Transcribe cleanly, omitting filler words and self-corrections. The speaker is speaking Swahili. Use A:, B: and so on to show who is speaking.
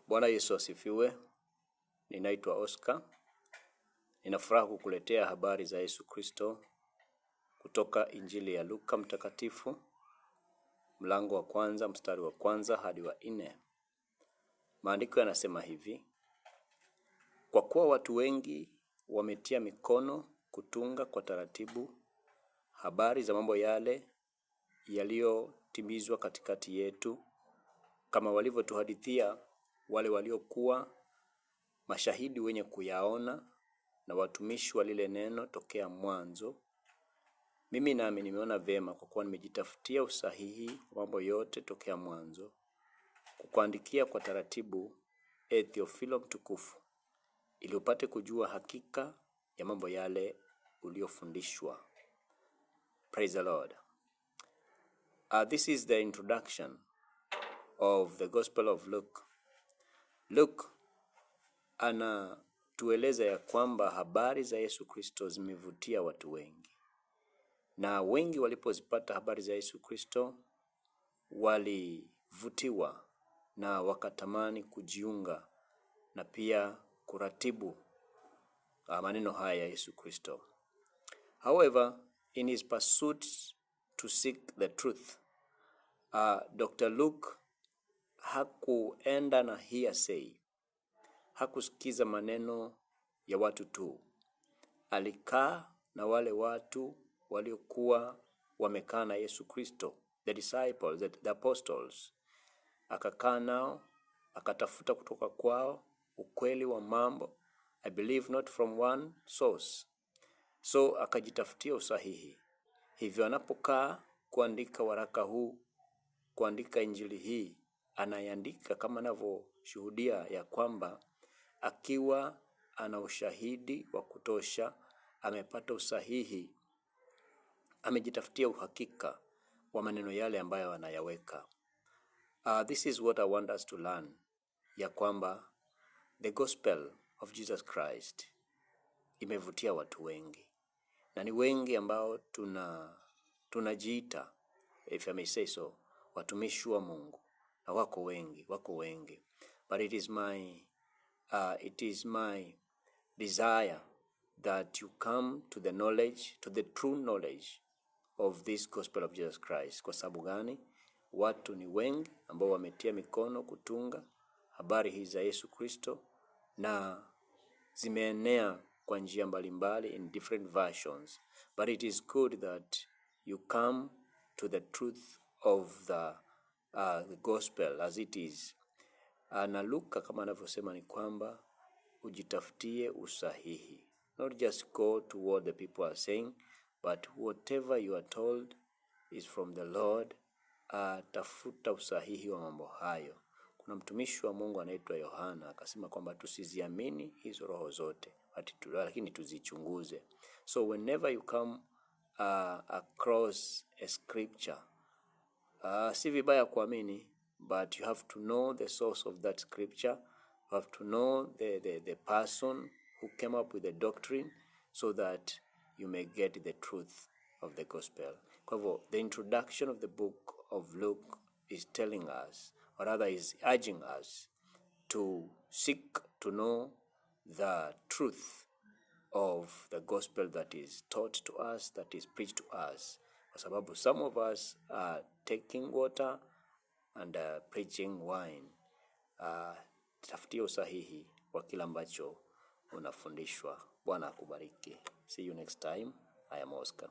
A: Bwana Yesu asifiwe. Ninaitwa Oscar. Nina furaha kukuletea habari za Yesu Kristo kutoka Injili ya Luka Mtakatifu mlango wa kwanza mstari wa kwanza hadi wa nne. Maandiko yanasema hivi: kwa kuwa watu wengi wametia mikono kutunga kwa taratibu habari za mambo yale yaliyotimizwa katikati yetu, kama walivyotuhadithia wale waliokuwa mashahidi wenye kuyaona na watumishi wa lile neno tokea mwanzo. Mimi nami nimeona vyema, kwa kuwa nimejitafutia usahihi wa mambo yote tokea mwanzo, kukuandikia kwa taratibu, e Theofilo mtukufu, ili upate kujua hakika ya mambo yale uliyofundishwa. Praise the Lord. This is the introduction of the Gospel of Luke. Luke anatueleza ya kwamba habari za Yesu Kristo zimevutia watu wengi, na wengi walipozipata habari za Yesu Kristo walivutiwa na wakatamani kujiunga na pia kuratibu maneno haya ya Yesu Kristo. However, in his pursuit to seek the truth, Dr. Luke hakuenda na hearsay, hakusikiza maneno ya watu tu. Alikaa na wale watu waliokuwa wamekaa na Yesu Kristo, the disciples, the apostles. Akakaa nao, akatafuta kutoka kwao ukweli wa mambo, I believe not from one source. So akajitafutia usahihi. Hivyo anapokaa kuandika waraka huu, kuandika injili hii, anaiandika kama anavyoshuhudia ya kwamba akiwa ana ushahidi wa kutosha, amepata usahihi, amejitafutia uhakika wa maneno yale ambayo anayaweka. This is what I want us to learn, ya kwamba the gospel of Jesus Christ imevutia watu wengi na ni wengi ambao tunajiita, if I may say so, watumishi wa Mungu, na wako wengi, wako wengi, but it is my desire that you come to the knowledge, to the true knowledge of this gospel of Jesus Christ. Kwa sababu gani? Watu ni wengi ambao wametia mikono kutunga habari hizi za Yesu Kristo na zimeenea kwa njia mbalimbali in different versions, but it is good that you come to the truth of the gospel as it is. Na Luka kama anavyosema ni kwamba ujitafutie usahihi, not just go to what the people are saying, but whatever you are told is from the Lord. Tafuta usahihi wa mambo hayo. Kuna mtumishi wa Mungu anaitwa Yohana akasema kwamba tusiziamini hizo roho zote, lakini tuzichunguze. So whenever you come across a scripture, si vibaya kuamini, but you have to know the source of that scripture. You have to know the person who came up with the doctrine so that you may get the truth of the gospel. Kwa hivyo the introduction of the book of Luke is telling us, or rather is urging us to seek to know the truth of the gospel that is taught to us, that is preached to us. Kwa sababu some of us are taking water and preaching wine. Tafutia usahihi wa kila ambacho unafundishwa. Bwana akubariki. See you next time. I am Oscar.